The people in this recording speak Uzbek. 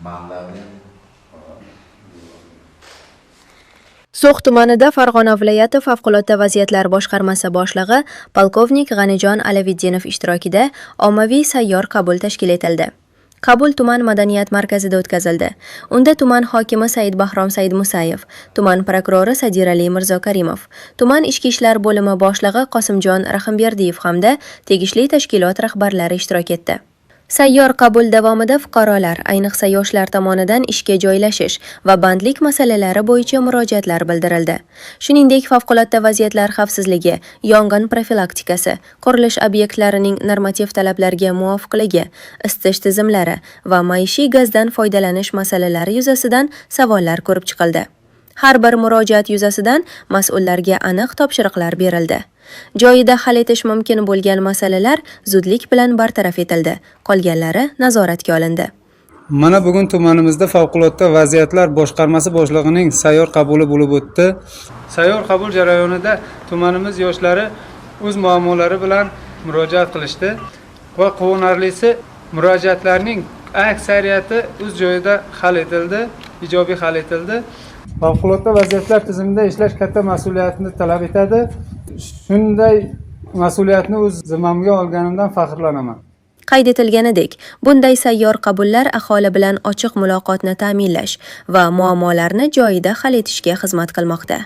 Manlarni ham. So'x tumanida Farg'ona viloyati favqulodda vaziyatlar boshqarmasi boshlig'i polkovnik G'anijon Alaviddinov ishtirokida ommaviy sayyor qabul tashkil etildi. Qabul tuman madaniyat markazida o'tkazildi. Unda tuman hokimi Said Bahrom Saidmusayev, tuman prokurori Sadirali Mirzokarimov, tuman ichki ishlar bo'limi boshlig'i Qosimjon Rahimberdiyev hamda tegishli tashkilot rahbarlari ishtirok etdi. Sayyor qabul davomida fuqarolar, ayniqsa yoshlar tomonidan ishga joylashish va bandlik masalalari bo'yicha murojaatlar bildirildi. Shuningdek, favqulodda vaziyatlar xavfsizligi, yong'in profilaktikasi, qurilish obyektlarining normativ talablarga muvofiqligi, isitish tizimlari va maishiy gazdan foydalanish masalalari yuzasidan savollar ko'rib chiqildi. Har bir murojaat yuzasidan mas'ullarga aniq topshiriqlar berildi. Joyida hal etish mumkin bo'lgan masalalar zudlik bilan bartaraf etildi, qolganlari nazoratga olindi. Mana bugun tumanimizda favqulodda vaziyatlar boshqarmasi boshlig'ining sayyor qabuli bo'lib o'tdi. Sayyor qabul jarayonida tumanimiz yoshlari o'z muammolari bilan murojaat qilishdi va quvonarlisi, murojaatlarning aksariyati o'z joyida hal etildi, ijobiy hal etildi. Favqulodda vaziyatlar tizimida ishlash katta mas'uliyatni talab etadi. Shunday mas'uliyatni o'z zimmamga olganimdan faxrlanaman. Qayd etilganidek, bunday sayyor qabullar aholi bilan ochiq muloqotni ta'minlash va muammolarni joyida hal etishga xizmat qilmoqda.